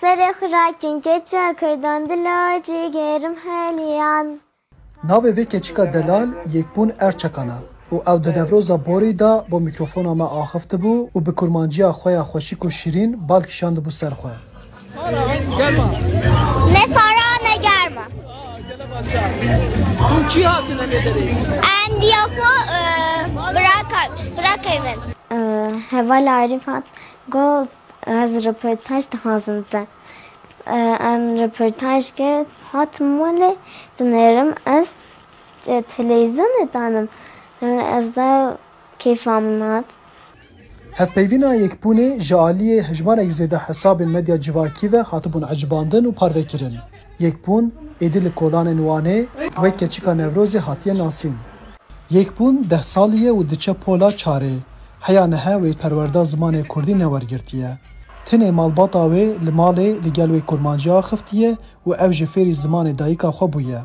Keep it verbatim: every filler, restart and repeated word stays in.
Serê xwe rakin keçe keydan dilo cîgerim heliyan. Navê vê keçika delal Yekbûn Erçakan e û ew di Newroza borî de bo mîkrofona me axivtibû û bi kurmanciya xwe ya xweşik û şirîn bal kişandibû ser xwe. Ne sara ne germa. Hûn kî hatine vê derê? Endiya xwe, e, bira kay-, bira kay min. E, Heval Arîf hat, got, ez reportaj dixwazim te. E, em reportaj kir, hatim malê, dinêrim ez, e, televîzyonê danim. Ez de kêfa min hat. Hevpeyvîna Yekbûnê ji aliyê hejmarek zêde hesabên medya civakî ve hatibûn ecibandin û parvekirin. Yekbûn êdî li kolanên Wanê wek keçika Newrozê hatiye nasîn. Yekbûn deh salî ye û diçe pola çarê. Heya niha wê perwerda zimanê kurdî newergirtiye. Tenê malbata wê li malê li gel wê kurmancî axiftiye û ew jî fêrî zimanê dayika xwe bûye.